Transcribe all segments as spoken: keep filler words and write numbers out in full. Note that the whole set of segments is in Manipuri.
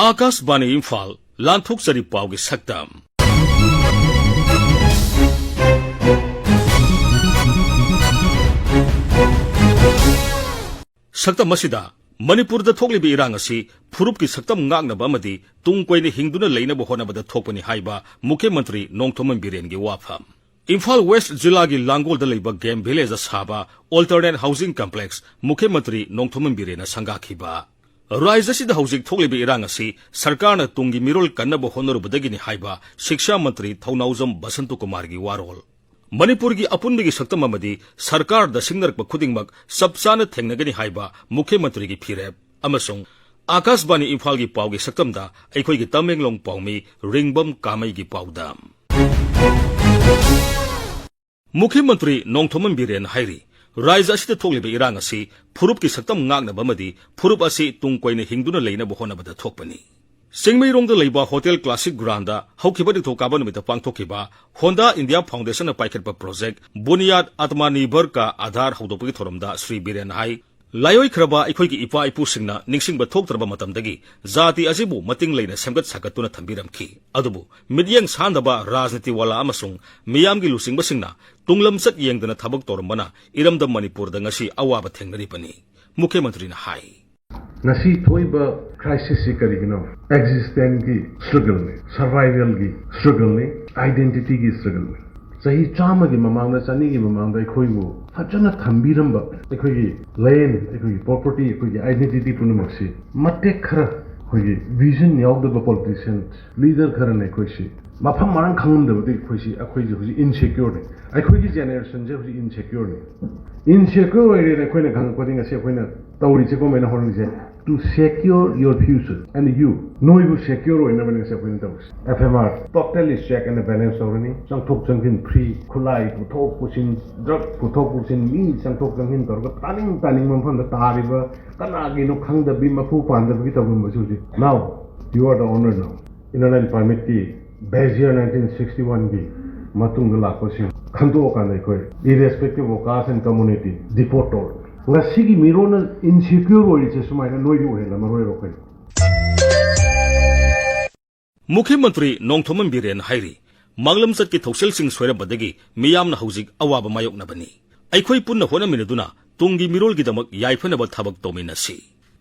ꯑꯥꯀꯥꯁꯕꯥꯅꯤ ꯏꯝꯐꯥꯜ, ꯂꯥꯟꯊꯣꯛꯆꯔꯤ ꯄꯥꯎꯒꯤ ꯁꯛꯇꯝ꯫ ꯁꯛꯇꯝ ꯑꯁꯤꯗ ꯃꯅꯤꯄꯨꯔꯗ ꯊꯣꯛꯂꯤꯕ ꯏꯔꯥꯡ ꯑꯁꯤ ꯐꯨꯔꯨꯞꯀꯤ ꯁꯛꯇꯝ ꯉꯥꯛꯅꯕ ꯑꯃꯗꯤ ꯇꯨꯡ ꯀꯣꯏꯅ ꯍꯤꯡꯗꯨꯅ ꯂꯩꯅꯕ ꯍꯣꯠꯅꯕꯗ ꯊꯣꯛꯄꯅꯤ ꯍꯥꯏꯕ ꯃꯨꯈ꯭ꯌ ꯃꯟꯇ꯭ꯔꯤ ꯅꯣꯡꯊꯣꯝꯕꯝ ꯕꯤꯔꯦꯟꯒꯤ ꯋꯥꯐꯝ꯫ ꯏꯝꯐꯥꯜ ꯋꯦꯁ꯭ꯠ ꯖꯤꯂꯥꯒꯤ ꯂꯥꯡꯒꯣꯜꯗ ꯂꯩꯕ ꯒꯦꯝ ꯚꯤꯂꯦꯖꯇ ꯁꯥꯕ ꯑꯣꯜꯇꯔꯅꯦꯠ ꯍꯥꯎꯁꯤꯡ ꯀꯝꯄ꯭ꯂꯦꯛꯁ ꯃꯨꯈ꯭ꯌ ꯃꯟꯇ꯭ꯔꯤ ꯅꯣꯡꯊꯣꯝꯕꯝ ꯕꯤꯔꯦꯟꯅ ꯁꯪꯒꯥꯈꯤꯕ꯫ ꯔꯥꯖ꯭ꯌ ꯑꯁꯤꯗ ꯍꯧꯖꯤꯛ ꯊꯣꯛꯂꯤꯕ ꯏꯔꯥꯡ ꯑꯁꯤ ꯁꯔꯀꯥꯔꯅ ꯇꯨꯡꯒꯤ ꯃꯤꯔꯣꯜ ꯀꯟꯅꯕ ꯍꯣꯠꯅꯔꯨꯕꯗꯒꯤꯅꯤ ꯍꯥꯏꯕ ꯁꯤꯛꯁꯥ ꯃꯟꯇ꯭ꯔꯤ ꯊꯧꯅꯥꯎꯖꯝ ꯕꯁꯟꯇ ꯀꯨꯃꯥꯔꯒꯤ ꯋꯥꯔꯣꯜ꯫ ꯃꯅꯤꯄꯨꯔꯒꯤ ꯑꯄꯨꯟꯕꯒꯤ ꯁꯛꯇꯝ ꯑꯃꯗꯤ ꯁꯔꯀꯥꯔꯗ ꯁꯤꯡꯅꯔꯛꯄ ꯈꯨꯗꯤꯡꯃꯛ ꯆꯞ ꯆꯥꯅ ꯊꯦꯡꯅꯒꯅꯤ ꯍꯥꯏꯕ ꯃꯨꯈ꯭ꯌ ꯃꯟꯇ꯭ꯔꯤꯒꯤ ꯐꯤꯔꯦꯞ꯫ ꯑꯃꯁꯨꯡ ꯑꯥꯀꯥꯁꯕꯥꯅꯤ ꯏꯝꯐꯥꯜꯒꯤ ꯄꯥꯎꯒꯤ ꯁꯛꯇꯝꯗ ꯑꯩꯈꯣꯏꯒꯤ ꯇꯃꯦꯡꯂꯣꯡ ꯄꯥꯎꯃꯤ ꯔꯤꯡꯕꯝ ꯀꯥꯃꯩꯒꯤ ꯄꯥꯎꯗꯝ꯫ ꯃꯨꯈ꯭ꯌ ꯃꯟꯇ꯭ꯔꯤ ꯅꯣꯡꯊꯣꯝꯕꯝ ꯕꯤꯔꯦꯟ ꯍꯥꯏꯔꯤ, ꯔꯥꯖ꯭ꯌ ꯑꯁꯤꯗ ꯊꯣꯛꯂꯤꯕ ꯏꯔꯥꯡ ꯑꯁꯤ ꯐꯨꯔꯨꯞꯀꯤ ꯁꯛꯇꯝ ꯉꯥꯛꯅꯕ ꯑꯃꯗꯤ ꯐꯨꯔꯨꯞ ꯑꯁꯤ ꯇꯨꯡ ꯀꯣꯏꯅ ꯍꯤꯡꯗꯨꯅ ꯂꯩꯅꯕ ꯍꯣꯠꯅꯕꯗ ꯊꯣꯛꯄꯅꯤ꯫ ꯆꯤꯡꯃꯩꯔꯣꯡꯗ ꯂꯩꯕ ꯍꯣꯇꯦꯜ ꯀ꯭ꯂꯥꯁꯤꯛ ꯒ꯭ꯔꯥꯟꯗ ꯍꯧꯈꯤꯕ ꯅꯤꯡꯊꯧꯀꯥꯕ ꯅꯨꯃꯤꯠꯇ ꯄꯥꯡꯊꯣꯛꯈꯤꯕ ꯍꯣꯟꯗꯥ ꯏꯟꯗꯤꯌꯥ ꯐꯥꯎꯟꯗꯦꯁꯟꯅ ꯄꯥꯏꯈꯠꯄ ꯄ꯭ꯔꯣꯖꯦꯛ ꯕꯨꯅꯤꯌꯥꯗ ꯑꯥꯇꯃꯥꯅꯤꯔꯚꯔ ꯀꯥ ꯑꯥꯙꯥꯔ ꯍꯧꯗꯣꯛꯄꯒꯤ ꯊꯧꯔꯝꯗ ꯁ꯭ꯔꯤ ꯕꯤꯔꯦꯟ ꯍꯥꯏ, ꯂꯥꯏꯑꯣꯏꯈ꯭ꯔꯕ ꯑꯩꯈꯣꯏꯒꯤ ꯏꯄꯥ ꯏꯄꯨꯁꯤꯡꯅ ꯅꯤꯡꯁꯤꯡꯕ ꯊꯣꯛꯇ꯭ꯔꯕ ꯃꯇꯝꯗꯒꯤ ꯖꯥꯇꯤ ꯑꯁꯤꯕꯨ ꯃꯇꯤꯡ ꯂꯩꯅ ꯁꯦꯝꯒꯠ ꯁꯥꯒꯠꯇꯨꯅ ꯊꯝꯕꯤꯔꯝꯈꯤ꯫ ꯑꯗꯨꯕꯨ ꯃꯤꯠꯌꯦꯡ ꯁꯥꯟꯗꯕ ꯔꯥꯖꯅꯤꯇꯤ ꯋꯥꯂꯥ ꯑꯃꯁꯨꯡ ꯃꯤꯌꯥꯝꯒꯤ ꯂꯨꯆꯤꯡꯕꯁꯤꯡꯅ ꯇꯨꯡꯂꯝꯆꯠ ꯌꯦꯡꯗꯅ ꯊꯕꯛ ꯇꯧꯔꯝꯕꯅ ꯏꯔꯝꯗꯝ ꯃꯅꯤꯄꯨꯔꯗ ꯉꯁꯤ ꯑꯋꯥꯕ ꯊꯦꯡꯅꯔꯤꯕꯅꯤ꯫ ꯃꯨꯈ꯭ꯌ ꯃꯟꯇ꯭ꯔꯤꯅ ꯍꯥꯏ꯫ ꯉꯁꯤ ꯊꯣꯛꯏꯕ crisis ꯁꯤ ꯀꯔꯤꯒꯤꯅꯣ? Existence ꯀꯤ struggle ꯅꯤ, survival ꯒꯤ struggle ꯅꯤ, identity ꯒꯤ struggle ꯅꯤ꯫ ꯆꯍꯤ ꯆꯥꯝꯃꯒꯤ ꯃꯃꯥꯡꯗ, ꯆꯅꯤꯒꯤ ꯃꯃꯥꯡꯗ ꯑꯩꯈꯣꯏꯕꯨ ꯐꯖꯅ ꯊꯝꯕꯤꯔꯝꯕ ꯑꯩꯈꯣꯏꯒꯤ land, ꯑꯩꯈꯣꯏꯒꯤ property, ꯑꯩꯈꯣꯏꯒꯤ identity ꯄꯨꯝꯅꯃꯛꯁꯤ ꯃꯇꯦꯛ ꯈꯔ ꯑꯩꯈꯣꯏꯒꯤ vision ꯌꯥꯎꯗꯕ politician leader ꯈꯔꯅ ꯑꯩꯈꯣꯏꯁꯤ ꯃꯐꯝ ꯃꯔꯥꯡ ꯈꯪꯉꯝꯗꯕꯗꯒꯤ ꯑꯩꯈꯣꯏꯁꯤ, ꯑꯩꯈꯣꯏꯁꯤ ꯍꯧꯖꯤꯛ insecure ꯅꯤ꯫ ꯑꯩꯈꯣꯏꯒꯤ generation ꯁꯦ ꯍꯧꯖꯤꯛ insecure ꯅꯤ꯫ Insecure ꯑꯣꯏꯔꯦꯅ ꯑꯩꯈꯣꯏꯅ ꯈꯪꯉꯛꯄꯗꯒꯤ ꯉꯁꯤ ꯑꯩꯈꯣꯏꯅ ꯇꯧꯔꯤꯁꯦ ꯀꯃꯥꯏꯅ ꯍꯣꯠꯅꯔꯤꯁꯦ? To secure your future and you, ꯅꯣꯏꯕꯨ secure ꯑꯣꯏꯅꯕꯅꯤ ꯉꯁꯤ ꯑꯩꯈꯣꯏꯅ ꯇꯧꯔꯤꯁꯦ꯫ F M R totally check and balance ꯇꯧꯔꯅꯤ꯫ ꯆꯪꯊꯣꯛ ꯆꯪꯁꯤꯟ free, ꯈꯨꯠꯂꯥꯏ ꯄꯨꯊꯣꯛ ꯄꯨꯁꯤꯟ, drug ꯄꯨꯊꯣꯛ ꯄꯨꯁꯤꯟ, ꯃꯤ ꯆꯪꯊꯣꯛ ꯆꯪꯁꯤꯟ ꯇꯧꯔꯒ ꯇꯥꯅꯤꯡ ꯇꯥꯅꯤꯡꯕ ꯃꯐꯝꯗ ꯇꯥꯔꯤꯕ, ꯀꯅꯥꯒꯤꯅꯣ ꯈꯪꯗꯕꯤ, ꯃꯄꯨ ꯄꯥꯟꯗꯕꯒꯤ ꯇꯧꯔꯝꯕꯁꯦ ꯍꯧꯖꯤꯛ, now you are the owner now꯫ Inner Line Permit ꯀꯤ Bezier nineteen sixty one ꯒꯤ ꯃꯇꯨꯡꯗ ꯂꯥꯛꯄꯁꯤꯡ ꯈꯟꯗꯣꯛꯑꯀꯥꯟꯗ ꯑꯩꯈꯣꯏ irrespective of caste and community deport ꯇꯧꯔꯦ꯫ ꯉꯁꯤꯒꯤ ꯃꯤꯔꯣꯟꯅ insecure ꯑꯣꯏꯔꯤꯁꯦ ꯁꯨꯃꯥꯏꯅ ꯅꯣꯏꯗꯤ ꯑꯣꯏꯍꯜꯂꯝꯃꯔꯣꯏꯕ ꯑꯩꯈꯣꯏꯅ꯫ ꯃꯨꯈ꯭ꯌ ꯃꯟꯇ꯭ꯔꯤ ꯅꯣꯡꯊꯣꯝꯕꯝ ꯕꯤꯔꯦꯟ ꯍꯥꯏꯔꯤ, ꯃꯥꯡꯂꯝꯆꯠꯀꯤ ꯊꯧꯁꯤꯜꯁꯤꯡ ꯁꯣꯏꯔꯝꯕꯗꯒꯤ ꯃꯤꯌꯥꯝꯅ ꯍꯧꯖꯤꯛ ꯑꯋꯥꯕ ꯃꯥꯌꯣꯛꯅꯕꯅꯤ꯫ ꯑꯩꯈꯣꯏ ꯄꯨꯟꯅ ꯍꯣꯠꯅꯃꯤꯟꯅꯗꯨꯅ ꯇꯨꯡꯒꯤ ꯃꯤꯔꯣꯜꯒꯤꯗꯃꯛ ꯌꯥꯏꯐꯅꯕ ꯊꯕꯛ ꯇꯧꯃꯤꯟꯅꯁꯤ꯫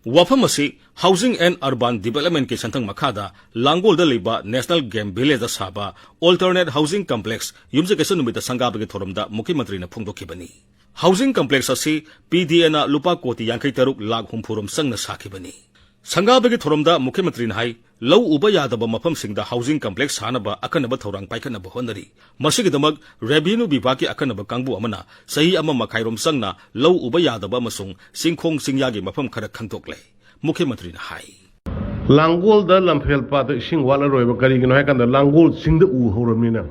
ꯋꯥꯐꯝ ꯑꯁꯤ Housing and Urban Developmentꯀꯤ ꯁꯦꯟꯊꯪ ꯃꯈꯥꯗ ꯂꯥꯡꯒꯣꯜꯗ ꯂꯩꯕ National Game Villageꯗ ꯁꯥꯕ Alternate Housing Complex ꯌꯨꯝꯁꯀꯩꯁ ꯅꯨꯃꯤꯠꯇ ꯁꯪꯒꯥꯕꯒꯤ ꯊꯧꯔꯝꯗ ꯃꯨꯈ꯭ꯌ ꯃꯟꯇ꯭ꯔꯤꯅ ꯐꯣꯡꯗꯣꯛꯈꯤꯕꯅꯤ꯫ Housing Complex ꯑꯁꯤ PDAꯅ ꯂꯨꯄꯥ ꯀꯣꯇꯤ ꯌꯥꯡꯈꯩ ꯇꯔꯨꯛ ꯂꯥꯈ ꯍꯨꯝꯐꯨ ꯔꯣꯝ ꯆꯪꯅ ꯁꯥꯈꯤꯕꯅꯤ꯫ ꯁꯪꯒꯥꯕꯒꯤ ꯊꯧꯔꯝꯗ ꯃꯨꯈ꯭ꯌ ꯃꯟꯇ꯭ꯔꯤꯅ ꯍꯥꯏ, ꯂꯧ ꯎꯕ ꯌꯥꯗꯕ ꯃꯐꯝꯁꯤꯡꯗ housing complex ꯁꯥꯅꯕ ꯑꯈꯟꯅꯕ ꯊꯧꯔꯥꯡ ꯄꯥꯏꯈꯠꯅꯕ ꯍꯣꯠꯅꯔꯤ꯫ ꯃꯁꯤꯒꯤꯗꯃꯛ revenue ꯕꯤꯚꯥꯒꯀꯤ ꯑꯈꯟꯅꯕ ꯀꯥꯡꯕꯨ ꯑꯃꯅ ꯆꯍꯤ ꯑꯃ ꯃꯈꯥꯏꯔꯣꯝ ꯆꯪꯅ ꯂꯧ ꯎꯕ ꯌꯥꯗꯕ ꯑꯃꯁꯨꯡ ꯆꯤꯡꯈꯣꯡ ꯆꯤꯡꯌꯥꯒꯤ ꯃꯐꯝ ꯈꯔ ꯈꯪꯗꯣꯛꯂꯦ꯫ ꯃꯨꯈ꯭ꯌ ꯃꯟꯇ꯭ꯔꯤꯅ ꯍꯥꯏ, ꯂꯥꯡꯒꯣꯜꯗ ꯂꯝꯐꯦꯜ ꯄꯥꯠꯇ ꯏꯁꯤꯡ ꯋꯥꯠꯂꯔꯣꯏꯕ, ꯀꯔꯤꯒꯤꯅꯣ ꯍꯥꯏ ꯀꯥꯟꯗ ꯂꯥꯡꯒꯣꯜ ꯆꯤꯡꯗ ꯎ ꯍꯧꯔꯕꯅꯤꯅ꯫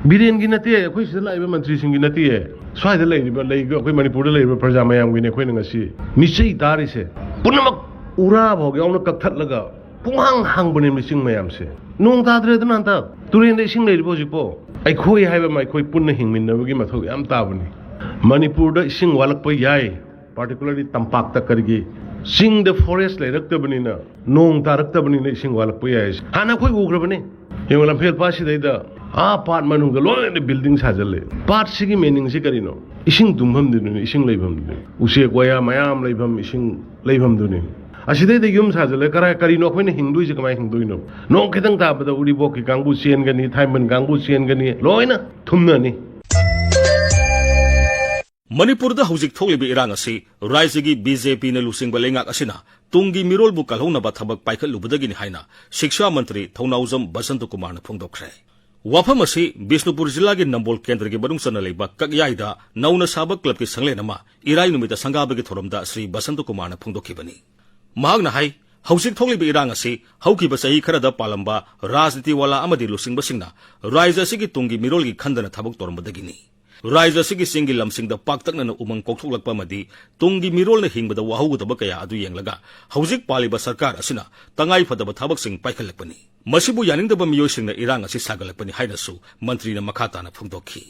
ꯕꯤꯔꯦꯟꯒꯤ ꯅꯠꯇꯦ, ꯑꯩꯈꯣꯏ ꯁꯤꯗ ꯂꯥꯛꯏꯕ ꯃꯟꯇ꯭ꯔꯤꯁꯤꯡꯒꯤ ꯅꯠꯇꯦ, ꯁ꯭ꯋꯥꯏꯗ ꯂꯩꯔꯤꯕ, ꯂꯩ-, ꯑꯩꯈꯣꯏ ꯃꯅꯤꯄꯨꯔꯗ ꯂꯩꯔꯤꯕ ꯄ꯭ꯔꯖꯥ ꯃꯌꯥꯝꯒꯤꯅꯦ ꯑꯩꯈꯣꯏꯅ ꯉꯁꯤ ꯃꯤꯆꯩ ꯇꯥꯔꯤꯁꯦ꯫ ꯄꯨꯝꯅꯃꯛ ꯎꯔꯥ ꯐꯥꯎ ꯌꯥꯎꯅ ꯀꯛꯊꯠꯂꯒ ꯄꯨꯡꯍꯥꯡ ꯍꯥꯡꯕꯅꯦ ꯆꯤꯡ ꯃꯌꯥꯝꯁꯦ꯫ ꯅꯣꯡ ꯇꯥꯗ꯭ꯔꯦꯗꯅ ꯍꯟꯗꯛ꯫ ꯇꯨꯔꯦꯟꯗ ꯏꯁꯤꯡ ꯂꯩꯔꯤꯕꯣ ꯍꯧꯖꯤꯛꯄꯣ? ꯑꯩꯈꯣꯏ ꯍꯥꯏꯕ ꯑꯃ ꯑꯩꯈꯣꯏ ꯄꯨꯟꯅ ꯍꯤꯡꯃꯤꯟꯅꯕꯒꯤ ꯃꯊꯧ ꯌꯥꯝ ꯇꯥꯕꯅꯤ꯫ ꯃꯅꯤꯄꯨꯔꯗ ꯏꯁꯤꯡ ꯋꯥꯠꯂꯛꯄ ꯌꯥꯏ, particularly ꯇꯝꯄꯥꯛꯇ꯫ ꯀꯔꯤꯒꯤ? ꯆꯤꯡꯗ forest ꯂꯩꯔꯛꯇꯕꯅꯤꯅ, ꯅꯣꯡ ꯇꯥꯔꯛꯇꯕꯅꯤꯅ ꯏꯁꯤꯡ ꯋꯥꯠꯂꯛꯄ ꯌꯥꯏ꯫ ꯍꯥꯟꯅ ꯑꯩꯈꯣꯏ ꯎꯈ꯭ꯔꯕꯅꯤ꯫ ꯌꯦꯡꯉꯨ, ꯂꯝꯐꯦꯜ ꯄꯥꯠꯁꯤꯗꯩꯗ ꯑꯥ ꯄꯥꯠ ꯃꯅꯨꯡꯗ ꯂꯣꯏꯅ building ꯁꯥꯖꯜꯂꯦ꯫ ꯄꯥꯠꯁꯤꯒꯤ meaningꯁꯤ ꯀꯔꯤꯅꯣ? ꯏꯁꯤꯡ ꯇꯨꯡꯐꯝꯗꯨꯅꯤ, ꯏꯁꯤꯡ ꯂꯩꯐꯝꯗꯨꯅꯤ꯫ ꯎꯆꯦꯛ ꯋꯥꯌꯥ ꯃꯌꯥꯝ ꯂꯩꯐꯝ, ꯏꯁꯤꯡ ꯂꯩꯐꯝꯗꯨꯅꯤ꯫ ꯑꯁꯤꯗꯩꯗ ꯌꯨꯝ ꯁꯥꯖꯜꯂꯦ, ꯀꯔꯥꯏ, ꯀꯔꯤꯅꯣ ꯑꯩꯈꯣꯏꯅ ꯍꯤꯡꯗꯣꯏꯁꯦ? ꯀꯃꯥꯏꯅ ꯍꯤꯡꯗꯣꯏꯅꯣ? ꯅꯣꯡ ꯈꯤꯇꯪ ꯇꯥꯕꯗ ꯎꯔꯤꯄꯣꯛꯀꯤ ꯀꯥꯡꯕꯨ ꯆꯦꯟꯒꯅꯤ, ꯊꯥꯏꯃꯟ ꯀꯥꯡꯕꯨ ꯆꯦꯟꯒꯅꯤ, ꯂꯣꯏꯅ ꯊꯨꯝꯅꯅꯤ꯫ ꯃꯅꯤꯄꯨꯔꯗ ꯍꯧꯖꯤꯛ ꯊꯣꯛꯂꯤꯕ ꯏꯔꯥꯡ ꯑꯁꯤ ꯔꯥꯖ꯭ꯌꯒꯤ BJPꯅ ꯂꯨꯆꯤꯡꯕ ꯂꯩꯉꯥꯛ ꯑꯁꯤꯅ ꯇꯨꯡꯒꯤ ꯃꯤꯔꯣꯜꯕꯨ ꯀꯜꯍꯧꯅꯕ ꯊꯕꯛ ꯄꯥꯏꯈꯠꯂꯨꯕꯗꯒꯤꯅꯤ ꯍꯥꯏꯅ ꯁꯤꯛꯁꯥ ꯃꯟꯇ꯭ꯔꯤ ꯊꯧꯅꯥꯎꯖꯝ ꯕꯁꯟꯇ ꯀꯨꯃꯥꯔꯅ ꯐꯣꯡꯗꯣꯛꯈ꯭ꯔꯦ꯫ ꯋꯥꯐꯝ ꯑꯁꯤ ꯕꯤꯁꯅꯨꯄꯨꯔ ꯖꯤꯂꯥꯒꯤ ꯅꯝꯕꯣꯜ ꯀꯦꯟꯗ꯭ꯔꯒꯤ ꯃꯅꯨꯡ ꯆꯟꯅ ꯂꯩꯕ ꯀꯛꯌꯥꯏꯗ ꯅꯧꯅ ꯁꯥꯕ clubꯀꯤ ꯁꯪꯂꯦꯟ ꯑꯃ ꯏꯔꯥꯏ ꯅꯨꯃꯤꯠꯇ ꯁꯪꯒꯥꯕꯒꯤ ꯊꯧꯔꯝꯗ ꯁ꯭ꯔꯤ ꯕꯁꯟꯇ ꯀꯨꯃꯥꯔꯅ ꯐꯣꯡꯗꯣꯛꯈꯤꯕꯅꯤ꯫ ꯃꯍꯥꯛꯅ ꯍꯥꯏ, ꯍꯧꯖꯤꯛ ꯊꯣꯛꯂꯤꯕ ꯏꯔꯥꯡ ꯑꯁꯤ ꯍꯧꯈꯤꯕ ꯆꯍꯤ ꯈꯔꯗ ꯄꯥꯜꯂꯝꯕ ꯔꯥꯖꯅꯤꯇꯤ ꯋꯥꯂꯥ ꯑꯃꯗꯤ ꯂꯨꯆꯤꯡꯕꯁꯤꯡꯅ ꯔꯥꯖ꯭ꯌ ꯑꯁꯤꯒꯤ ꯇꯨꯡꯒꯤ ꯃꯤꯔꯣꯜꯒꯤ ꯈꯟꯗꯅ ꯊꯕꯛ ꯇꯧꯔꯝꯕꯗꯒꯤꯅꯤ꯫ ꯔꯥꯖ꯭ꯌ ꯑꯁꯤꯒꯤ ꯆꯤꯡꯒꯤ ꯂꯝꯁꯤꯡꯗ ꯄꯥꯛꯇꯛꯅꯅ ꯎꯃꯪ ꯀꯣꯛꯊꯣꯛꯂꯛꯄ ꯑꯃꯗꯤ ꯇꯨꯡꯒꯤ ꯃꯤꯔꯣꯜꯅ ꯍꯤꯡꯕꯗ ꯋꯥꯍꯧꯒꯗꯕ ꯀꯌꯥ ꯑꯗꯨ ꯌꯦꯡꯂꯒ ꯍꯧꯖꯤꯛ ꯄꯥꯜꯂꯤꯕ ꯁꯔꯀꯥꯔ ꯑꯁꯤꯅ ꯇꯉꯥꯏ ꯐꯗꯕ ꯊꯕꯛꯁꯤꯡ ꯄꯥꯏꯈꯠꯂꯛꯄꯅꯤ꯫ ꯃꯁꯤꯕꯨ ꯌꯥꯅꯤꯡꯗꯕ ꯃꯤꯑꯣꯏꯁꯤꯡꯅ ꯏꯔꯥꯡ ꯑꯁꯤ ꯁꯥꯒꯠꯂꯛꯄꯅꯤ ꯍꯥꯏꯅꯁꯨ ꯃꯟꯇ꯭ꯔꯤꯅ ꯃꯈꯥ ꯇꯥꯅ ꯐꯣꯡꯗꯣꯛꯈꯤ꯫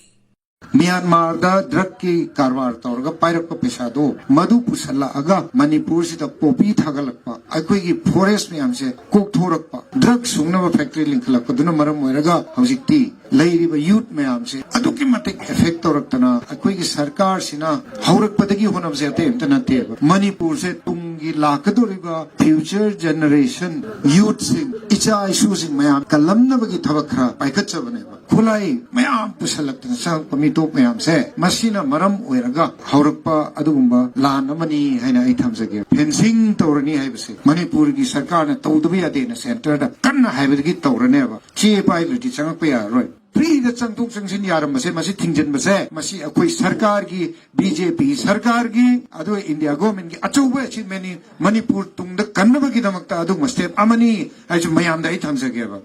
ꯃ꯭ꯌꯥꯟꯃꯥꯔꯗ ꯗ꯭ꯔꯒꯀꯤ ꯀꯔꯕꯥꯔ ꯇꯧꯔꯒ ꯄꯥꯏꯔꯛꯄ ꯄꯩꯁꯥꯗꯣ ꯃꯗꯨ ꯄꯨꯁꯜꯂꯛꯑꯒ ꯃꯅꯤꯄꯨꯔꯁꯤꯗ ꯄꯣꯄꯤ ꯊꯥꯒꯠꯂꯛꯄ, ꯑꯩꯈꯣꯏꯒꯤ ꯐꯣꯔꯦꯁ ꯃꯌꯥꯝꯁꯦ ꯀꯣꯛꯊꯣꯔꯛꯄ, ꯗ꯭ꯔꯒ ꯁꯨꯡꯅꯕ ꯐꯦꯛꯇꯔꯤ ꯂꯤꯡꯈꯠꯂꯛꯄꯗꯨꯅ ꯃꯔꯝ ꯑꯣꯏꯔꯒ ꯍꯧꯖꯤꯛꯇꯤ ꯂꯩꯔꯤꯕ ꯌꯨꯠ ꯃꯌꯥꯝꯁꯦ ꯑꯗꯨꯛꯀꯤ ꯃꯇꯤꯛ ꯑꯦꯐꯦꯛ ꯇꯧꯔꯛꯇꯅ, ꯑꯩꯈꯣꯏꯒꯤ ꯁꯔꯀꯥꯔꯁꯤꯅ ꯍꯧꯔꯛꯄꯗꯒꯤ ꯍꯣꯠꯅꯕꯁꯦ ꯑꯇꯩ ꯑꯝꯇ ꯅꯠꯇꯦꯕ, ꯃꯅꯤꯄꯨꯔꯁꯦ ꯇꯨꯡꯒꯤ ꯂꯥꯛꯀꯗꯧꯔꯤꯕ ꯐ꯭ꯌꯨꯆꯔ ꯖꯦꯅꯦꯔꯦꯁꯟ ꯌꯨꯠꯁꯤꯡ, ꯏꯆꯥ ꯏꯁꯨꯁꯤꯡ ꯃꯌꯥꯝ ꯀꯜꯂꯝꯅꯕꯒꯤ ꯊꯕꯛ ꯈꯔ ꯄꯥꯏꯈꯠꯆꯕꯅꯦꯕ꯫ ꯈꯨꯠꯂꯥꯏ ꯃꯌꯥꯝ ꯄꯨꯁꯜꯂꯛꯇꯅ ꯆꯪꯉꯛꯄ ꯃꯤꯇꯣꯞ ꯃꯌꯥꯝꯁꯦ, ꯃꯁꯤꯅ ꯃꯔꯝ ꯑꯣꯏꯔꯒ ꯍꯧꯔꯛꯄ ꯑꯗꯨꯒꯨꯝꯕ ꯂꯥꯟ ꯑꯃꯅꯤ ꯍꯥꯏꯅ ꯑꯩ ꯊꯝꯖꯒꯦ꯫ ꯐꯦꯟꯁꯤꯡ ꯇꯧꯔꯅꯤ ꯍꯥꯏꯕꯁꯦ ꯃꯅꯤꯄꯨꯔꯒꯤ ꯁꯔꯀꯥꯔꯅ ꯇꯧꯗꯕ ꯌꯥꯗꯦꯅ ꯁꯦꯟꯇꯔꯗ ꯀꯟꯅ ꯍꯥꯏꯕꯗꯒꯤ ꯇꯧꯔꯅꯦꯕ꯫ ꯆꯦ ꯄꯥꯏꯗ꯭ꯔꯗꯤ ꯆꯪꯉꯛꯄ ꯌꯥꯔꯔꯣꯏ꯫ ꯐ꯭ꯔꯤꯗ ꯆꯪꯊꯣꯛ ꯆꯪꯁꯤꯟ ꯌꯥꯔꯝꯕꯁꯦ, ꯃꯁꯤ ꯊꯤꯡꯖꯤꯟꯕꯁꯦ, ꯃꯁꯤ ꯑꯩꯈꯣꯏ ꯁꯔꯀꯥꯔꯒꯤ, ꯕꯤ ꯖꯦ ꯄꯤ ꯁꯔꯀꯥꯔꯒꯤ, ꯑꯗꯨꯒ ꯏꯟꯗꯤꯌꯥ ꯒꯣꯔꯃꯦꯟꯒꯤ ꯑꯆꯧꯕ ꯑꯦꯆꯤꯞꯃꯦꯟꯅꯤ꯫ ꯃꯅꯤꯄꯨꯔ ꯇꯨꯡꯗ ꯀꯟꯅꯕꯒꯤꯗꯃꯛꯇ ꯑꯗꯨꯒꯨꯝꯕ ꯁ꯭ꯇꯦꯞ ꯑꯃꯅꯤ ꯍꯥꯏꯁꯨ ꯃꯌꯥꯝꯗ ꯑꯩ ꯊꯝꯖꯒꯦꯕ꯫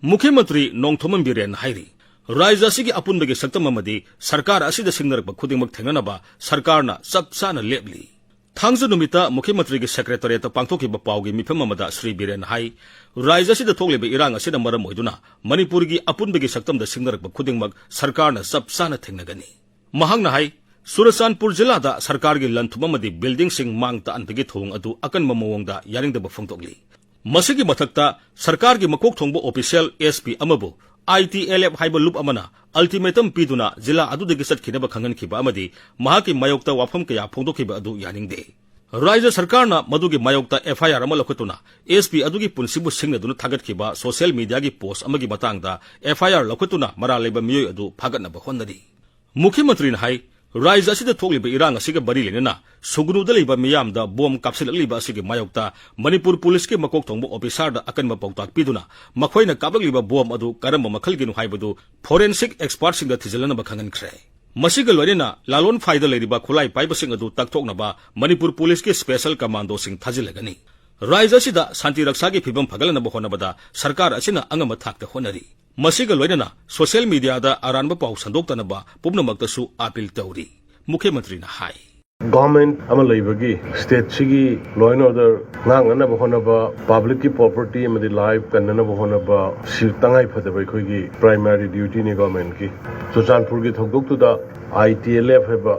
ꯃꯨꯈ꯭ꯌ ꯃꯟꯇ꯭ꯔꯤ ꯅꯣꯡꯊꯣꯝꯕꯝ ꯕꯤꯔꯦꯟ ꯍꯥꯏꯔꯤ, ꯔꯥꯖ꯭ꯌ ꯑꯁꯤꯒꯤ ꯑꯄꯨꯟꯕꯒꯤ ꯁꯛꯇꯝ ꯑꯃꯗꯤ ꯁꯔꯀꯥꯔ ꯑꯁꯤꯗ ꯁꯤꯡꯅꯔꯛꯄ ꯈꯨꯗꯤꯡꯃꯛ ꯊꯦꯡꯅꯅꯕ ꯁꯔꯀꯥꯔꯅ ꯆꯞ ꯆꯥꯅ ꯂꯦꯞꯂꯤ꯫ ꯊꯥꯡꯖ ꯅꯨꯃꯤꯠꯇ ꯃꯨꯈ꯭ꯌ ꯃꯟꯇ꯭ꯔꯤꯒꯤ ꯁꯦꯀ꯭ꯔꯦꯇꯔꯤꯌꯦꯠꯇ ꯄꯥꯡꯊꯣꯛꯈꯤꯕ ꯄꯥꯎꯒꯤ ꯃꯤꯐꯝ ꯑꯃꯗ ꯁ꯭ꯔꯤ ꯕꯤꯔꯦꯟ ꯍꯥꯏ, ꯔꯥꯖ꯭ꯌ ꯑꯁꯤꯗ ꯊꯣꯛꯂꯤꯕ ꯏꯔꯥꯡ ꯑꯁꯤꯅ ꯃꯔꯝ ꯑꯣꯏꯗꯨꯅ ꯃꯅꯤꯄꯨꯔꯒꯤ ꯑꯄꯨꯟꯕꯒꯤ ꯁꯛꯇꯝꯗ ꯁꯤꯡꯅꯔꯛꯄ ꯈꯨꯗꯤꯡꯃꯛ ꯁꯔꯀꯥꯔꯅ ꯆꯞ ꯆꯥꯅ ꯊꯦꯡꯅꯒꯅꯤ꯫ ꯃꯍꯥꯛꯅ ꯍꯥꯏ, ꯆꯨꯔꯆꯥꯟꯄꯨꯔ ꯖꯤꯂꯥꯗ ꯁꯔꯀꯥꯔꯒꯤ ꯂꯟ ꯊꯨꯝ ꯑꯃꯗꯤ ꯕꯤꯜꯗꯤꯡꯁꯤꯡ ꯃꯥꯡ ꯇꯥꯛꯍꯟꯕꯒꯤ ꯊꯧꯑꯣꯡ ꯑꯗꯨ ꯑꯀꯟꯕ ꯃꯑꯣꯡꯗ ꯌꯥꯅꯤꯡꯗꯕ ꯐꯣꯡꯗꯣꯛꯂꯤ꯫ ꯃꯁꯤꯒꯤ ꯃꯊꯛꯇ ꯁꯔꯀꯥꯔꯒꯤ ꯃꯀꯣꯛ ꯊꯣꯡꯕ ꯑꯣꯐꯤꯁꯤꯌꯦꯜ ꯑꯦꯁ ꯄꯤ ꯑꯃꯕꯨ ꯑꯥꯏ ꯇꯤ ꯑꯦꯜ ꯑꯦꯐ ꯍꯥꯏꯕ ꯂꯨꯞ ꯑꯃꯅ ꯑꯜꯇꯤꯃꯦꯇꯝ ꯄꯤꯗꯨꯅ ꯖꯤꯂꯥ ꯑꯗꯨꯗꯒꯤ ꯆꯠꯈꯤꯅꯕ ꯈꯪꯍꯟꯈꯤꯕ ꯑꯃꯗꯤ ꯃꯍꯥꯛꯀꯤ ꯃꯥꯌꯣꯛꯇ ꯋꯥꯐꯝ ꯀꯌꯥ ꯐꯣꯡꯗꯣꯛꯈꯤꯕ ꯑꯗꯨ ꯌꯥꯅꯤꯡꯗꯦ꯫ ꯔꯥꯖ꯭ꯌ ꯁꯔꯀꯥꯔꯅ ꯃꯗꯨꯒꯤ ꯃꯥꯌꯣꯛꯇ ꯑꯦꯐ ꯑꯥꯏ ꯑꯥꯔ ꯑꯃ ꯂꯧꯈꯠꯇꯨꯅ ꯑꯦꯁ ꯄꯤ ꯑꯗꯨꯒꯤ ꯄꯨꯟꯁꯤꯕꯨ ꯁꯤꯡꯅꯗꯨꯅ ꯊꯥꯒꯠꯈꯤꯕ ꯁꯣꯁꯤꯌꯦꯜ ꯃꯤꯗꯤꯌꯥꯒꯤ ꯄꯣꯁ ꯑꯃꯒꯤ ꯃꯇꯥꯡꯗ ꯑꯦꯐ ꯑꯥꯏ ꯑꯥꯔ ꯂꯧꯈꯠꯇꯨꯅ ꯃꯔꯥꯜ ꯂꯩꯕ ꯃꯤꯑꯣꯏ ꯑꯗꯨ ꯐꯥꯒꯠꯅꯕ ꯍꯣꯠꯅꯔꯤ꯫ ꯃꯨꯈ꯭ꯌ ꯃꯟꯇ꯭ꯔꯤꯅ ꯍꯥꯏ, ꯔꯥꯖ꯭ꯌ ꯑꯁꯤꯗ ꯊꯣꯛꯂꯤꯕ ꯏꯔꯥꯡ ꯑꯁꯤꯒ ꯃꯔꯤ ꯂꯩꯅꯅ ꯁꯨꯒꯅꯨꯗ ꯂꯩꯕ ꯃꯤꯌꯥꯝꯗ ꯕꯣꯝ ꯀꯥꯞꯁꯤꯜꯂꯛꯂꯤꯕ ꯑꯁꯤꯒꯤ ꯃꯥꯌꯣꯛꯇ ꯃꯅꯤꯄꯨꯔ ꯄꯨꯂꯤꯁꯀꯤ ꯃꯀꯣꯛ ꯊꯣꯡꯕ ꯑꯣꯐꯤꯁꯥꯔꯗ ꯑꯀꯟꯕ ꯄꯥꯎꯇꯥꯛ ꯄꯤꯗꯨꯅ ꯃꯈꯣꯏꯅ ꯀꯥꯞꯂꯛꯂꯤꯕ ꯕꯣꯝ ꯑꯗꯨ ꯀꯔꯝꯕ ꯃꯈꯜꯒꯤꯅꯣ ꯍꯥꯏꯕꯗꯨ ꯐꯣꯔꯦꯟꯁꯤꯛ ꯑꯦꯛꯁꯄꯥꯔꯠꯁꯤꯡꯗ ꯊꯤꯖꯤꯜꯂꯅꯕ ꯈꯪꯍꯟꯈ꯭ꯔꯦ꯫ ꯃꯁꯤꯒ ꯂꯣꯏꯅꯅ ꯂꯥꯂꯣꯟ ꯐꯥꯏꯗ ꯂꯩꯔꯤꯕ ꯈꯨꯠꯂꯥꯏ ꯄꯥꯏꯕꯁꯤꯡ ꯑꯗꯨ ꯇꯛꯊꯣꯛꯅꯕ ꯃꯅꯤꯄꯨꯔ ꯄꯨꯂꯤꯁꯀꯤ ꯁ꯭ꯄꯦꯁꯦꯜ ꯀꯃꯥꯟꯗꯣꯁꯤꯡ ꯊꯥꯖꯤꯜꯂꯒꯅꯤ꯫ ꯔꯥꯖ꯭ꯌ ꯑꯁꯤꯗ ꯁꯥꯟꯇꯤ ꯔꯛꯁꯥꯒꯤ ꯐꯤꯕꯝ ꯐꯒꯠꯂꯅꯕ ꯍꯣꯠꯅꯕꯗ ꯁꯔꯀꯥꯔ ꯑꯁꯤꯅ ꯑꯉꯝꯕ ꯊꯥꯛꯇ ꯍꯣꯠꯅꯔꯤ꯫ ꯃꯁꯤꯒ ꯂꯣꯏꯅꯅ ꯁꯣꯁꯤꯌꯦꯜ ꯃꯤꯗꯤꯌꯥꯗ ꯑꯔꯥꯟꯕ ꯄꯥꯎ ꯁꯟꯗꯣꯛꯇꯅꯕ ꯄꯨꯝꯅꯃꯛꯇꯁꯨ ꯑꯥꯄꯤꯜ ꯇꯧꯔꯤ, ꯃꯨꯈ꯭ꯌ ꯃꯟꯇ꯭ꯔꯤꯅ ꯍꯥꯏ꯫ ꯒꯣꯔꯃꯦꯟ ꯑꯃ ꯂꯩꯕꯒꯤ, ꯁ꯭ꯇꯦꯠꯁꯤꯒꯤ law and order ꯉꯥꯛꯅꯅꯕ ꯍꯣꯠꯅꯕ, ꯄꯕ꯭ꯂꯤꯛꯀꯤ ꯄ꯭ꯔꯣꯄꯔꯇꯤ ꯑꯃꯗꯤ ꯂꯥꯏꯐ ꯀꯟꯅꯅꯕ ꯍꯣꯠꯅꯕ, ꯁꯤ ꯇꯉꯥꯏ ꯐꯗꯕ ꯑꯩꯈꯣꯏꯒꯤ ꯄ꯭ꯔꯥꯏꯃꯥꯔꯤ ꯗ꯭ꯌꯨꯇꯤꯅꯤ ꯒꯣꯔꯃꯦꯟꯒꯤ꯫ ꯆꯨꯔꯆꯥꯟꯄꯨꯔꯒꯤ ꯊꯧꯗꯣꯛꯇꯨꯗ ꯑꯥꯏ ꯇꯤ ꯑꯦꯜ ꯑꯦꯐ ꯍꯥꯏꯕ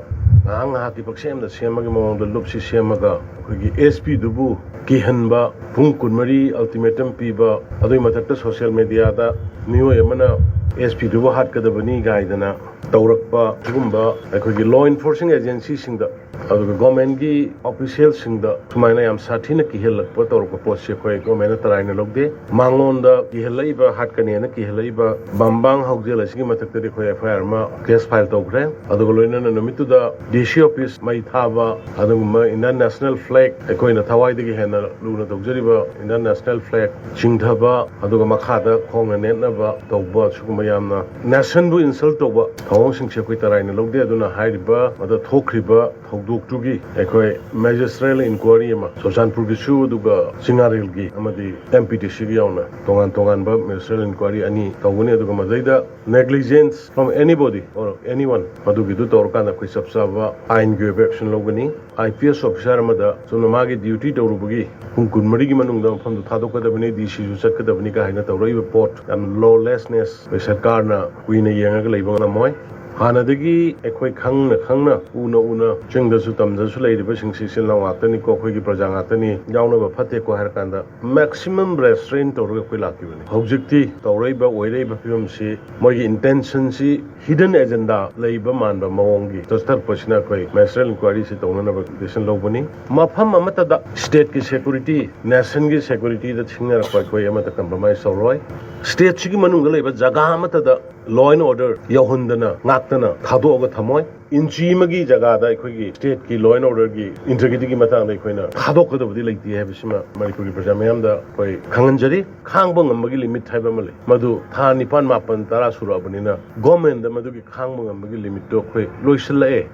ꯉꯥꯏꯍꯥꯛ ꯉꯥꯏꯍꯥꯛꯀꯤ ꯄꯛꯁꯦꯝꯗ ꯁꯦꯝꯕꯒꯤ ꯃꯑꯣꯡꯗ ꯂꯨꯞꯁꯤ ꯁꯦꯝꯃꯒ ꯑꯩꯈꯣꯏꯒꯤ ꯑꯦꯁ ꯄꯤꯗꯨꯕꯨ ꯀꯤꯍꯟꯕ, ꯄꯨꯡ ꯀꯨꯟꯃꯔꯤ ꯑꯜꯇꯤꯃꯦꯇꯝ ꯄꯤꯕ, ꯑꯗꯨꯒꯤ ꯃꯊꯛꯇ ꯁꯣꯁꯤꯌꯦꯜ ꯃꯦꯗꯤꯌꯥꯗ ꯃꯤꯑꯣꯏ ꯑꯃꯅ ꯑꯦꯁ ꯄꯤꯗꯨꯕꯨ ꯍꯥꯠꯀꯗꯕꯅꯤ ꯀꯥꯏꯗꯅ ꯇꯧꯔꯛꯄ, ꯁꯤꯒꯨꯝꯕ ꯑꯩꯈꯣꯏꯒꯤ ꯂꯣ ꯏꯟꯐꯣꯔꯁꯤꯡ ꯑꯦꯖꯦꯟꯁꯤꯁꯤꯡꯗ, ꯑꯗꯨꯒ ꯒꯣꯔꯃꯦꯟꯒꯤ ꯑꯣꯐꯤꯁꯤꯌꯦꯜꯁꯤꯡꯗ ꯁꯨꯃꯥꯏꯅ ꯌꯥꯝ ꯁꯥꯊꯤꯅ ꯀꯤꯍꯜꯂꯛꯄ ꯇꯧꯔꯛꯄ ꯄꯣꯠꯁꯤ ꯑꯩꯈꯣꯏ ꯒꯣꯔꯃꯦꯟꯅ ꯇꯔꯥꯏꯅ ꯂꯧꯗꯦ꯫ ꯃꯉꯣꯟꯗ ꯀꯤꯍꯜꯂꯛꯏꯕ, ꯍꯥꯠꯀꯅꯦꯅ ꯀꯤꯍꯜꯂꯛꯏꯕ ꯕꯝꯕꯥꯡ ꯍꯧꯖꯦꯜ ꯑꯁꯤꯒꯤ ꯃꯊꯛꯇꯗꯤ ꯑꯩꯈꯣꯏ ꯑꯦꯐ ꯑꯥꯏ ꯑꯥꯔ ꯑꯃ ꯀꯦꯁ ꯐꯥꯏꯜ ꯇꯧꯈ꯭ꯔꯦ꯫ ꯑꯗꯨꯒ ꯂꯣꯏꯅꯅ ꯅꯨꯃꯤꯠꯇꯨꯗ ꯗꯤ ꯁꯤ ꯑꯣꯐꯤꯁ ꯃꯩ ꯊꯥꯕ, ꯑꯗꯨꯒꯨꯝꯕ ꯏꯟꯗꯤꯌꯥꯟ ꯅꯦꯁꯅꯦꯜ ꯐ꯭ꯂꯦꯒ, ꯑꯩꯈꯣꯏꯅ ꯊꯋꯥꯏꯗꯒꯤ ꯍꯦꯟꯅ ꯂꯨꯅ ꯇꯧꯖꯔꯤꯕ ꯏꯟꯗꯤꯌꯥꯟ ꯅꯦꯁꯅꯦꯜ ꯐ꯭ꯂꯦꯒ ꯆꯤꯡꯊꯕ, ꯑꯗꯨꯒ ꯃꯈꯥꯗ ꯈꯣꯡꯅ ꯅꯦꯠꯅꯕ ꯇꯧꯕ, ꯁꯤꯒꯨꯝꯕ ꯌꯥꯝꯅ ꯅꯦꯁꯟꯕꯨ ꯏꯟꯁꯜ ꯇꯧꯕ ꯊꯧꯑꯣꯡꯁꯤꯡꯁꯦ ꯑꯩꯈꯣꯏ ꯇꯔꯥꯏꯅ ꯂꯧꯗꯦ꯫ ꯑꯗꯨꯅ ꯍꯥꯏꯔꯤꯕ ꯃꯗ ꯊꯣꯛꯈ꯭ꯔꯤꯕ ꯊꯧꯗꯣꯛꯇꯨꯒꯤ ꯑꯩꯈꯣꯏ ꯃꯦꯖꯤꯁꯇ꯭ꯔꯦꯜ ꯏꯟꯀ꯭ꯋꯥꯏꯔꯤ ꯑꯃ, ꯆꯨꯔꯆꯥꯟꯄꯨꯔꯒꯤꯁꯨ ꯑꯗꯨꯒ ꯆꯤꯡꯉꯥꯔꯦꯜꯒꯤ ꯑꯃꯗꯤ ꯑꯦꯝ ꯄꯤ ꯗꯤ ꯁꯤꯒꯤ ꯌꯥꯎꯅ ꯇꯣꯉꯥꯟ ꯇꯣꯉꯥꯟꯕ ꯃꯦꯖꯤꯁꯇ꯭ꯔꯦꯜ ꯏꯟꯀ꯭ꯋꯥꯏꯔꯤ ꯑꯅꯤ ꯇꯧꯒꯅꯤ꯫ ꯑꯗꯨꯒ ꯃꯗꯩꯗ negligence from anybody or anyone, ꯃꯗꯨꯒꯤꯗꯨ ꯇꯧꯔꯀꯥꯟꯗ ꯑꯩꯈꯣꯏ ꯆꯞ ꯆꯥꯕ ꯑꯥꯏꯟꯒꯤ ꯑꯣꯏꯕ ꯑꯦꯛꯁꯟ ꯂꯧꯒꯅꯤ꯫ ꯑꯥꯏ ꯄꯤ ꯑꯦꯁ ꯑꯣꯐꯤꯁꯥꯔ ꯑꯃꯗ ꯆꯨꯝꯅ ꯃꯥꯒꯤ ꯗ꯭ꯌꯨꯇꯤ ꯇꯧꯔꯨꯕꯒꯤ ꯄꯨꯡ ꯀꯨꯟꯃꯔꯤꯒꯤ ꯃꯅꯨꯡꯗ ꯃꯐꯝꯗꯨ ꯊꯥꯗꯣꯛꯀꯗꯕꯅꯤ, ꯗꯤ ꯁꯤꯁꯨ ꯆꯠꯀꯗꯕꯅꯤ ꯀꯥ ꯍꯥꯏꯅ ꯇꯧꯔꯛꯏꯕ ꯄꯣꯠ ꯌꯥꯝ ꯂꯣꯂꯦꯁꯅꯦꯁ, ꯑꯩꯈꯣꯏ ꯁꯔꯀꯥꯔꯅ ꯀꯨꯏꯅ ꯌꯦꯡꯉꯒ ꯂꯩꯕ ꯉꯝꯃꯣꯏ꯫ ꯍꯥꯟꯅꯗꯒꯤ ꯑꯩꯈꯣꯏ ꯈꯪꯅ ꯈꯪꯅ, ꯎꯅ ꯎꯅ, ꯆꯤꯡꯗꯁꯨ ꯇꯝꯗꯁꯨ ꯂꯩꯔꯤꯕꯁꯤꯡꯁꯤ ꯏꯆꯤꯜ ꯏꯅꯥꯎ ꯉꯥꯛꯇꯅꯤꯀꯣ, ꯑꯩꯈꯣꯏꯒꯤ ꯄ꯭ꯔꯖꯥ ꯉꯥꯛꯇꯅꯤ, ꯌꯥꯎꯅꯕ ꯐꯠꯇꯦꯀꯣ ꯍꯥꯏꯔ ꯀꯥꯟꯗ maximum restraint ꯇꯧꯔꯒ ꯑꯩꯈꯣꯏ ꯂꯥꯛꯈꯤꯕꯅꯤ꯫ ꯍꯧꯖꯤꯛꯇꯤ ꯇꯧꯔꯛꯏꯕ ꯑꯣꯏꯔꯛꯏꯕ ꯐꯤꯕꯝꯁꯤ ꯃꯣꯏꯒꯤ ꯏꯟꯇꯦꯟꯁꯟꯁꯤ ꯍꯤꯗꯟ ꯑꯦꯖꯦꯟꯗꯥ ꯂꯩꯕ ꯃꯥꯟꯕ ꯃꯑꯣꯡꯒꯤ ꯆꯠꯊꯔꯛꯄꯁꯤꯅ ꯑꯩꯈꯣꯏ ꯃꯦꯖꯤꯁꯇ꯭ꯔꯦꯜ ꯏꯟꯀ꯭ꯋꯥꯏꯔꯤꯁꯤ ꯇꯧꯅꯅꯕ ꯗꯤꯁꯤꯖꯟ ꯂꯧꯕꯅꯤ꯫ ꯃꯐꯝ ꯑꯃꯠꯇꯗ ꯁ꯭ꯇꯦꯠꯀꯤ ꯁꯦꯀ꯭ꯌꯨꯔꯤꯇꯤ, ꯅꯦꯁꯟꯒꯤ ꯁꯦꯀ꯭ꯌꯨꯔꯤꯇꯤꯗ ꯁꯤꯡꯅꯔꯛꯄ ꯑꯩꯈꯣꯏ ꯑꯃꯠꯇ ꯀꯝꯄ꯭ꯔꯣꯃꯥꯏꯁ ꯇꯧꯔꯣꯏ꯫ ꯁ꯭ꯇꯦꯠꯁꯤꯒꯤ ꯃꯅꯨꯡꯗ ꯂꯩꯕ ꯖꯒꯥ ꯑꯃꯠꯇꯗ law and order ꯌꯧꯍꯟꯗꯅ ꯉꯥꯛꯇꯅ ꯊꯥꯗꯣꯛꯑꯒ ꯊꯝꯃꯣꯏ꯫ ꯏꯟꯆꯤ ꯑꯃꯒꯤ ꯖꯒꯥꯗ ꯑꯩꯈꯣꯏꯒꯤ ꯁ꯭ꯇꯦꯠꯀꯤ law and orderꯒꯤ ꯏꯟꯇꯤꯒ꯭ꯔꯤꯇꯤꯒꯤ ꯃꯇꯥꯡꯗ ꯑꯩꯈꯣꯏꯅ ꯊꯥꯗꯣꯛꯀꯗꯕꯗꯤ ꯂꯩꯇꯦ ꯍꯥꯏꯕꯁꯤꯃ ꯃꯅꯤꯄꯨꯔꯒꯤ ꯄ꯭ꯔꯖꯥ ꯃꯌꯥꯝꯗ ꯑꯩꯈꯣꯏ ꯈꯪꯍꯟꯖꯔꯤ꯫ ꯈꯥꯡꯕ ꯉꯝꯕꯒꯤ ꯂꯤꯃꯤꯠ ꯍꯥꯏꯕ ꯑꯃ ꯂꯩ, ꯃꯗꯨ ꯊꯥ ꯅꯤꯄꯥꯟ, ꯃꯥꯄꯟ, ꯇꯔꯥ ꯁꯨꯔꯛꯑꯕꯅꯤꯅ ꯒꯣꯔꯃꯦꯟꯗ ꯃꯗꯨꯒꯤ ꯈꯥꯡꯕ ꯉꯝꯕꯒꯤ ꯂꯤꯃꯤꯠꯇꯣ ꯑꯩꯈꯣꯏ ꯂꯣꯏꯁꯤꯜꯂꯛꯑꯦ꯫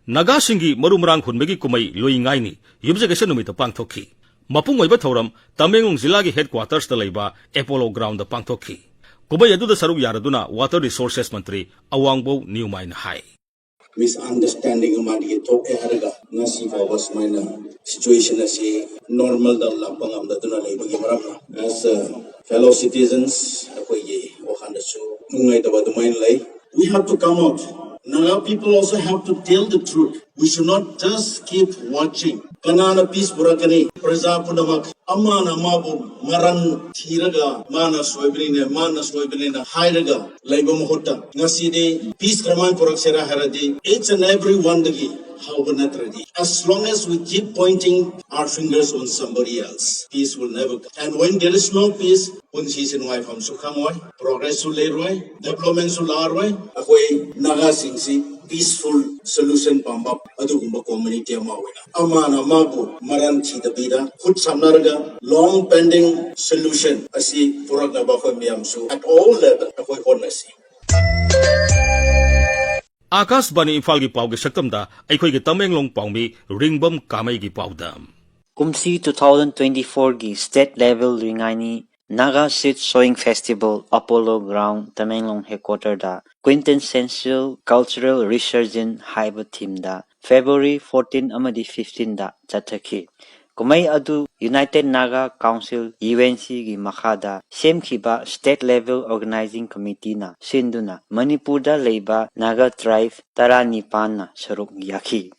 ꯅꯥꯒꯥꯁꯤꯡꯒꯤ ꯃꯔꯨ ꯃꯔꯥꯡ ꯍꯨꯟꯕꯒꯤ ꯀꯨꯝꯍꯩ ꯂꯨꯏ ꯉꯥꯏꯅꯤ ꯌꯨꯝꯖꯀꯩꯁ ꯅꯨꯃꯤꯠꯇ ꯄꯥꯡꯊꯣꯛꯈꯤ꯫ ꯃꯄꯨꯡ ꯑꯣꯏꯕ ꯊꯧꯔꯝ ꯇꯃꯦꯡꯂꯣꯡ ꯖꯤꯂꯥꯒꯤ ꯍꯦꯗꯀ꯭ꯋꯥꯇꯔꯁꯇ ꯂꯩꯕ ꯑꯦꯄꯣꯂꯣ ꯒ꯭ꯔꯥꯎꯟꯗ ꯄꯥꯡꯊꯣꯛꯈꯤ꯫ ꯀꯨꯝꯍꯩ ꯑꯗꯨꯗ ꯁꯔꯨꯛ ꯌꯥꯔꯗꯨꯅ ꯋꯥꯇꯔ ꯔꯤꯁꯣꯔꯁꯦꯁ ꯃꯟꯇ꯭ꯔꯤ ꯑꯋꯥꯡꯕꯧ ꯅ꯭ꯌꯨꯃꯥꯏꯅ ꯍꯥꯏ꯫ ꯃꯤꯁꯑꯟꯗꯔꯁ꯭ꯇꯦꯟꯗꯤꯡ ꯑꯃꯗꯒꯤ ꯊꯣꯛꯑꯦ ꯍꯥꯏꯔꯒ ꯉꯁꯤ ꯐꯥꯎꯕ ꯁꯨꯃꯥꯏꯅ ꯁꯤꯆꯨꯋꯦꯁꯟ ꯑꯁꯤ ꯅꯣꯔꯃꯦꯜꯗ ꯂꯥꯛꯄ ꯉꯝꯗꯗꯨꯅ ꯂꯩꯕꯒꯤ ꯃꯔꯝꯅ, as a fellow citizens, ꯑꯩꯈꯣꯏꯒꯤ ꯋꯥꯈꯜꯗꯁꯨ ꯅꯨꯡꯉꯥꯏꯇꯕ ꯑꯗꯨꯃꯥꯏꯅ ꯂꯩ꯫ We have to come out. Naga people also have to tell the truth. We should not just keep watching. ꯀꯅꯥꯅ ꯄꯤꯁ ꯄꯨꯔꯛꯀꯅꯤ? ꯄ꯭ꯔꯖꯥ ꯄꯨꯝꯅꯃꯛ ꯑꯃꯅ ꯑꯃꯕꯨ ꯃꯔꯟ ꯊꯤꯔꯒ ꯃꯥꯅ ꯁꯣꯏꯕꯅꯤꯅꯦ, ꯃꯥꯅ ꯁꯣꯏꯕꯅꯤꯅ ꯍꯥꯏꯔꯒ ꯂꯩꯕ ꯃꯍꯨꯠꯇ ꯉꯁꯤꯗꯤ ꯄꯤꯁ ꯀꯔꯝꯍꯥꯏꯅ ꯄꯨꯔꯛꯁꯤꯔꯥ ꯍꯥꯏꯔꯗꯤ each and every oneꯗꯒꯤ ꯍꯧꯕ ꯅꯠꯇ꯭ꯔꯗꯤ, as long as we keep pointing our fingers on somebody else, peace will never come. And when there is no peace, ꯄꯨꯟꯁꯤꯁꯦ ꯅꯨꯡꯉꯥꯏꯐꯝꯁꯨ ꯈꯪꯉꯣꯏ, ꯄ꯭ꯔꯣꯒ꯭ꯔꯦꯁꯁꯨ ꯂꯩꯔꯣꯏ, ꯗꯦꯕꯂꯞꯃꯦꯟꯁꯨ ꯂꯥꯛꯑꯔꯣꯏ꯫ ꯑꯩꯈꯣꯏ ꯅꯥꯒꯥꯁꯤꯡꯁꯤ ꯄꯤꯁꯐꯨꯜ ꯁꯣꯂꯨꯁꯟ ꯄꯥꯝꯕ ꯑꯗꯨꯒꯨꯝꯕ ꯀꯝꯃ꯭ꯌꯨꯅꯤꯇꯤ ꯑꯃ ꯑꯣꯏꯅ ꯑꯃꯅ ꯑꯃꯕꯨ ꯃꯔꯟ ꯊꯤꯗꯕꯤꯗ ꯈꯨꯠ ꯁꯝꯅꯔꯒ ꯂꯣꯡ ꯄꯦꯟꯗꯤꯡ ꯁꯣꯂꯨꯁꯟ ꯑꯁꯤ ꯄꯨꯔꯛꯅꯕ ꯑꯩꯈꯣꯏ ꯃꯌꯥꯝꯁꯨ at all level ꯑꯩꯈꯣꯏ ꯍꯣꯠꯅꯁꯤ꯫ ꯑꯥꯀꯥꯁꯕꯥꯅꯤ ꯏꯝꯐꯥꯜꯒꯤ ꯄꯥꯎꯒꯤ ꯁꯛꯇꯝꯗ ꯑꯩꯈꯣꯏꯒꯤ ꯇꯃꯦꯡꯂꯣꯡ ꯄꯥꯎꯃꯤ ꯔꯤꯡꯕꯝ ꯀꯥꯃꯩꯒꯤ ꯄꯥꯎꯗ꯫ ꯀꯨꯝꯁꯤ two thousand twenty fourꯒꯤ State Level Luingaini Naga Seed Sowing Festival Apollo Ground Tamenglong Headquarterꯗ Quintessential Cultural Resurgence ꯍꯥꯏꯕ themeꯗ February fourteen ꯑꯃꯗꯤ fifteenꯗ ꯆꯠꯊꯈꯤ꯫ ꯀꯨꯝꯍꯩ ꯑꯗꯨ United Naga Council UNCꯒꯤ ꯃꯈꯥꯗ ꯁꯦꯝꯈꯤꯕ State Level Organizing Committeeꯅ ꯁꯤꯟꯗꯨꯅ ꯃꯅꯤꯄꯨꯔꯗ ꯂꯩꯕ Naga tribe ꯇꯔꯥꯅꯤꯄꯥꯟꯅ ꯁꯔꯨꯛ ꯌꯥꯈꯤ꯫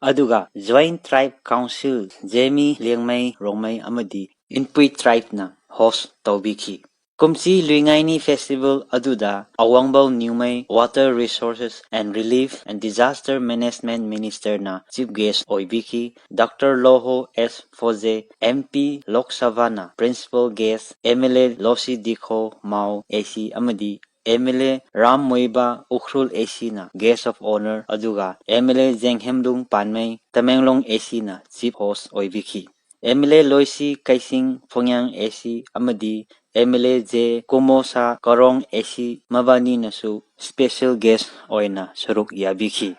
ꯑꯗꯨꯒ Joint Tribe Council, ꯖꯦꯃꯤ, ꯂꯦꯡꯃꯩ, ꯔꯣꯡꯃꯩ ꯑꯃꯗꯤ ꯏꯟꯄꯨꯏ tribeꯅ host ꯇꯧꯕꯤꯈꯤ꯫ ꯀꯨꯝꯁꯤ ꯂꯨꯏꯉꯥꯏꯅꯤ festival ꯑꯗꯨꯗ Awangbou Newmai Water Resources and Relief and Disaster Management Ministerꯅ chief guest ꯑꯣꯏꯕꯤꯈꯤ꯫ Doctor Lorho S Pfoze, MP, Lok Sabhaꯅ principal guest, MLA Losii Dikho Mao, AC ꯑꯃꯗꯤ MLA ꯔꯥꯝ ꯃꯣꯏꯕꯥ ꯎꯈ꯭ꯔꯨꯜ ACꯅ guest of honour ꯑꯗꯨꯒ MLA ꯖꯦꯡꯍꯦꯝꯂꯨꯡ ꯄꯥꯟꯃꯩ ꯇꯃꯦꯡꯂꯣꯡ ACꯅ chief host ꯑꯣꯏꯕꯤꯈꯤ꯫ MLA ꯂꯣꯏꯁꯤ ꯀꯩꯁꯤꯡ ꯐꯣꯡꯌꯥꯡ AC ꯑꯃꯗꯤ MLA J Kumosha Karong AC ꯃꯕꯥꯅꯤꯅꯁꯨ special guest ꯑꯣꯏꯅ ꯁꯔꯨꯛ ꯌꯥꯕꯤꯈꯤ꯫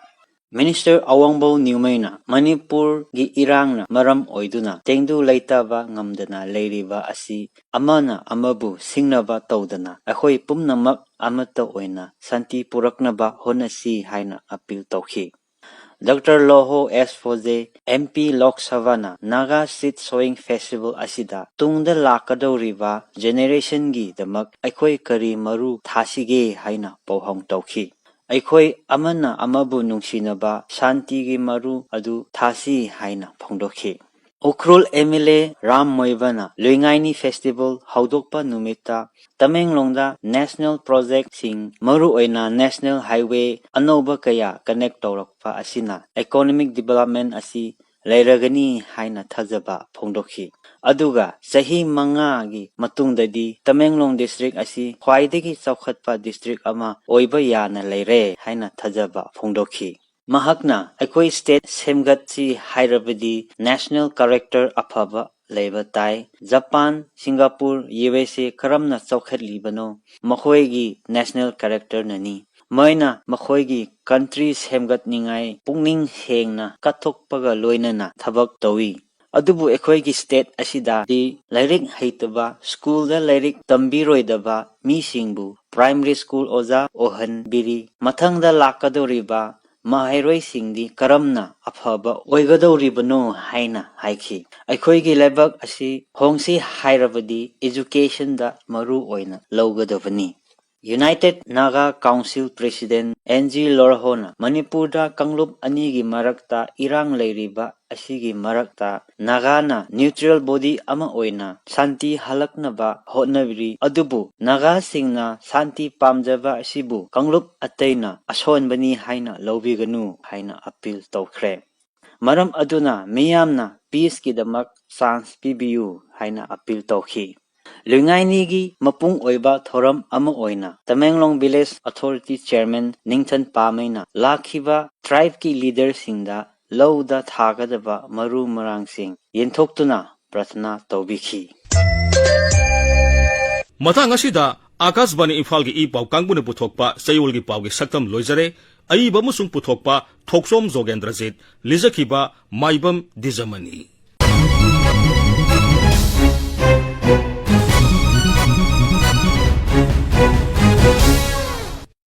Minister ꯑꯋꯥꯡꯕꯧ ꯅ꯭ꯌꯨꯃꯩꯅ ꯃꯅꯤꯄꯨꯔꯒꯤ ꯏꯔꯥꯡꯅ ꯃꯔꯝ ꯑꯣꯏꯗꯨꯅ ꯇꯦꯡꯗꯨ ꯂꯩꯇꯥꯕ ꯉꯝꯗꯅ ꯂꯩꯔꯤꯕ ꯑꯁꯤ ꯑꯃꯅ ꯑꯃꯕꯨ ꯁꯤꯡꯅꯕ ꯇꯧꯗꯅ ꯑꯩꯈꯣꯏ ꯄꯨꯝꯅꯃꯛ ꯑꯃꯠꯇ ꯑꯣꯏꯅ ꯁꯥꯟꯇꯤ ꯄꯨꯔꯛꯅꯕ ꯍꯣꯠꯅꯁꯤ ꯍꯥꯏꯅ ꯑꯄꯤꯜ ꯇꯧꯈꯤ꯫ Doctor ꯂꯣꯍꯣ S ꯐꯣꯖꯦ, M P Lok Sabhaꯅ Naga Seed Sowing Festival ꯑꯁꯤꯗ ꯇꯨꯡꯗ ꯂꯥꯛꯀꯗꯧꯔꯤꯕ generationꯒꯤꯗꯃꯛ ꯑꯩꯈꯣꯏ ꯀꯔꯤ ꯃꯔꯨ ꯊꯥꯁꯤꯒꯦ ꯍꯥꯏꯅ ꯄꯧꯍꯪ ꯇꯧꯈꯤ꯫ ꯑꯩꯈꯣꯏ ꯑꯃꯅ ꯑꯃꯕꯨ ꯅꯨꯡꯁꯤꯅꯕ, ꯁꯥꯟꯇꯤꯒꯤ ꯃꯔꯨ ꯑꯗꯨ ꯊꯥꯁꯤ ꯍꯥꯏꯅ ꯐꯣꯡꯗꯣꯛꯈꯤ꯫ Ukhrul M L A Ram ꯃꯣꯏꯕꯅ ꯂꯨꯏꯉꯥꯏꯅꯤ festival ꯍꯧꯗꯣꯛꯄ ꯅꯨꯃꯤꯠꯇ ꯇꯃꯦꯡꯂꯣꯡꯗ national projectꯁꯤꯡ, ꯃꯔꯨꯑꯣꯏꯅ national highway ꯑꯅꯧꯕ ꯀꯌꯥ connect ꯇꯧꯔꯛꯄ ꯑꯁꯤꯅ economic development ꯑꯁꯤ ꯂꯩꯔꯒꯅꯤ ꯍꯥꯏꯅ ꯊꯥꯖꯕ ꯐꯣꯡꯗꯣꯛꯈꯤ꯫ ꯑꯗꯨꯒ ꯆꯍꯤ ꯃꯉꯥꯒꯤ ꯃꯇꯨꯡꯗꯗꯤ ꯇꯃꯦꯡꯂꯣꯡ district ꯑꯁꯤ ꯈ꯭ꯋꯥꯏꯗꯒꯤ ꯆꯥꯎꯈꯠꯄ district ꯑꯃ ꯑꯣꯏꯕ ꯌꯥꯅ ꯂꯩꯔꯦ ꯍꯥꯏꯅ ꯊꯥꯖꯕ ꯐꯣꯡꯗꯣꯛꯈꯤ꯫ ꯃꯍꯥꯛꯅ ꯑꯩꯈꯣꯏ state ꯁꯦꯝꯒꯠꯁꯤ ꯍꯥꯏꯔꯕꯗꯤ national character ꯑꯐꯕ ꯂꯩꯕ ꯇꯥꯏ꯫ Japan, Singapore, U S A ꯀꯔꯝꯅ ꯆꯥꯎꯈꯠꯂꯤꯕꯅꯣ? ꯃꯈꯣꯏꯒꯤ national characterꯅꯅꯤ꯫ ꯃꯣꯏꯅ ꯃꯈꯣꯏꯒꯤ country ꯁꯦꯝꯒꯠꯅꯤꯡꯉꯥꯏ ꯄꯨꯛꯅꯤꯡ ꯁꯦꯡꯅ ꯀꯠꯊꯣꯛꯄꯒ ꯂꯣꯏꯅꯅ ꯊꯕꯛ ꯇꯧꯏ꯫ ꯑꯗꯨꯕꯨ ꯑꯩꯈꯣꯏꯒꯤ state ꯑꯁꯤꯗꯗꯤ ꯂꯥꯏꯔꯤꯛ ꯍꯩꯇꯕ, schoolꯗ ꯂꯥꯏꯔꯤꯛ ꯇꯝꯕꯤꯔꯣꯏꯗꯕ ꯃꯤꯁꯤꯡꯕꯨ primary school ꯑꯣꯖꯥ ꯑꯣꯏꯍꯟꯕꯤꯔꯤ꯫ ꯃꯊꯪꯗ ꯂꯥꯛꯀꯗꯧꯔꯤꯕ ꯃꯍꯩꯔꯣꯏꯁꯤꯡꯗꯤ ꯀꯔꯝꯅ ꯑꯐꯕ ꯑꯣꯏꯒꯗꯧꯔꯤꯕꯅꯣ ꯍꯥꯏꯅ ꯍꯥꯏꯈꯤ꯫ ꯑꯩꯈꯣꯏꯒꯤ ꯂꯩꯕꯥꯛ ꯑꯁꯤ ꯍꯣꯡꯁꯤ ꯍꯥꯏꯔꯕꯗꯤ educationꯗ ꯃꯔꯨ ꯑꯣꯏꯅ ꯂꯧꯒꯗꯕꯅꯤ꯫ United Naga Council President N G Lorhoꯅ ꯃꯅꯤꯄꯨꯔꯗ ꯀꯥꯡꯂꯨꯞ ꯑꯅꯤꯒꯤ ꯃꯔꯛꯇ ꯏꯔꯥꯡ ꯂꯩꯔꯤꯕ ꯑꯁꯤꯒꯤ ꯃꯔꯛꯇ ꯅꯥꯒꯥꯅ neutral body ꯑꯃ ꯑꯣꯏꯅ ꯁꯥꯟꯇꯤ ꯍꯜꯂꯛꯅꯕ ꯍꯣꯠꯅꯔꯤ, ꯑꯗꯨꯕꯨ ꯅꯥꯒꯥꯁꯤꯡꯅ ꯁꯥꯟꯇꯤ ꯄꯥꯝꯖꯕ ꯑꯁꯤꯕꯨ ꯀꯥꯡꯂꯨꯞ ꯑꯇꯩꯅ ꯑꯁꯣꯟꯕꯅꯤ ꯍꯥꯏꯅ ꯂꯧꯕꯤꯒꯅꯨ ꯍꯥꯏꯅ appeal ꯇꯧꯈ꯭ꯔꯦ꯫ ꯃꯔꯝ ꯑꯗꯨꯅ ꯃꯤꯌꯥꯝꯅ peaceꯀꯤꯗꯃꯛ chance ꯄꯤꯕꯤꯌꯨ ꯍꯥꯏꯅ appeal ꯇꯧꯈꯤ꯫ ꯂꯨꯏꯉꯥꯏꯅꯤꯒꯤ ꯃꯄꯨꯡ ꯑꯣꯏꯕ ꯊꯧꯔꯝ ꯑꯃ ꯑꯣꯏꯅ ꯇꯃꯦꯡꯂꯣꯡ Village Authority Chairman ꯅꯤꯡꯊꯟ ꯄꯥꯃꯩꯅ ꯂꯥꯛꯈꯤꯕ tribeꯀꯤ leaderꯁꯤꯡꯗ ꯂꯧꯗ ꯊꯥꯒꯗꯕ ꯃꯔꯨ ꯃꯔꯥꯡꯁꯤꯡ ꯌꯦꯟꯊꯣꯛꯇꯨꯅ ꯄ꯭ꯔꯊꯅꯥ ꯇꯧꯕꯤꯈꯤ꯫ ꯃꯇꯥꯡ ꯑꯁꯤꯗ ꯑꯥꯀꯥꯁꯕꯥꯅꯤ ꯏꯝꯐꯥꯜꯒꯤ ꯏ ꯄꯥꯎ ꯀꯥꯡꯕꯨꯅ ꯄꯨꯊꯣꯛꯄ ꯆꯌꯣꯜꯒꯤ ꯄꯥꯎꯒꯤ ꯁꯛꯇꯝ ꯂꯣꯏꯖꯔꯦ꯫ ꯑꯏꯕ ꯑꯃꯁꯨꯡ ꯄꯨꯊꯣꯛꯄ ꯊꯣꯛꯆꯣꯝ ꯖꯣꯒꯦꯟꯗ꯭ꯔꯖꯤꯠ, ꯂꯤꯖꯈꯤꯕ ꯃꯥꯏꯕꯝ ꯗꯤꯖꯃꯅꯤ꯫